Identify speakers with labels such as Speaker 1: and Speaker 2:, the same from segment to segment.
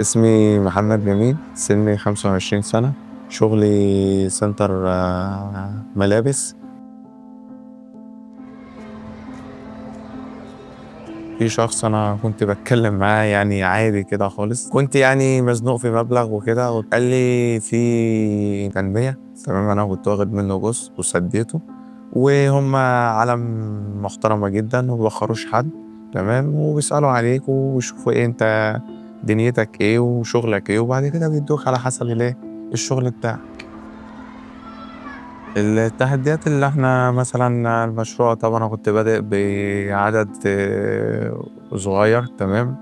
Speaker 1: اسمي محمد جميل، سني 25 سنة، شغلي center ملابس. في شخص أنا كنت بتكلم معاه يعني عادي كده خالص، كنت يعني مزنوق في مبلغ وكده، وقال لي في تنمية. تمام، أنا كنت واخد منه جزء وسديته، وهم عالم محترمة جدا وما بيأخروش حد. تمام، وبيسألوا عليك ويشوفوا إيه أنت دنيتك إيه وشغلك إيه، وبعد كده بيدوك على حسب الإيه الشغل بتاعك. التحديات اللي احنا مثلا المشروع، طبعا انا كنت بادئ بعدد صغير. تمام،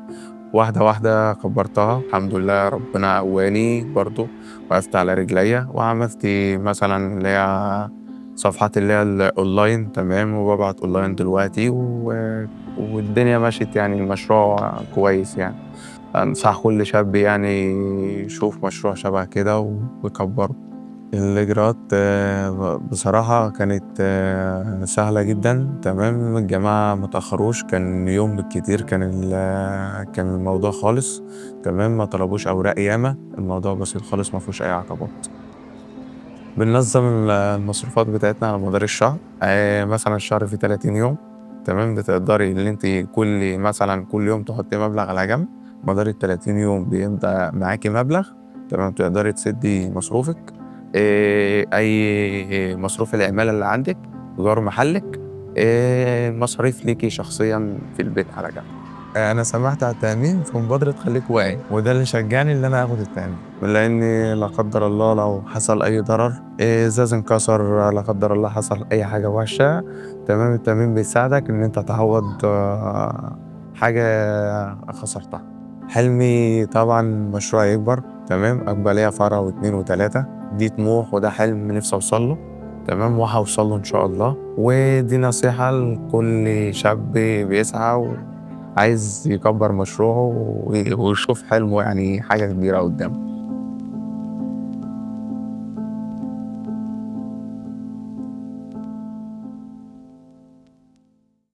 Speaker 1: واحدة واحدة كبرتها الحمد لله، ربنا قواني برضو، وقفت على رجليا وعملت مثلا اللي هي صفحات اللي هي الاونلاين. تمام، وببعت اونلاين دلوقتي والدنيا مشيت، يعني المشروع كويس. يعني انصح كل شاب يعني يشوف مشروع شبه كده ويكبره. الإجراءات بصراحة كانت سهلة جدا. تمام، الجماعة متأخروش، كان يوم بالكتير كان الموضوع خالص. تمام، ما طلبوش أوراق ياما، الموضوع بسيط خالص، ما فيهوش أي عقبات. بننظم المصروفات بتاعتنا على مدار الشهر، مثلا الشهر فيه 30 يوم. تمام، بتقدري إن أنت مثلا كل يوم تحطي مبلغ على جنب، مدار ال 30 يوم بيبقى معاكي مبلغ. تمام، تقدري تسدي مصروفك، أي مصروف العمالة اللي عندك، إيجار محلك، مصاريف ليكي شخصياً في البيت على جنب. أنا سمعت على التأمين في مبادرة خليك واعي، وده اللي شجعني إن أنا آخد التأمين، لأن لا قدر الله لو حصل أي ضرر، إزاز انكسر، لا قدر الله حصل أي حاجة وحشة، تمام، التأمين بيساعدك إن أنت تعوض حاجة خسرتها. حلمي طبعاً مشروع يكبر، تمام، أكبر ليا فرع واثنين وثلاثة، دي طموح وده حلم نفسي أوصل له. تمام، وهوصل له إن شاء الله. ودي نصيحة لكل شاب بيسعى وعايز يكبر مشروعه ويشوف حلمه، يعني حاجة كبيرة قدامه.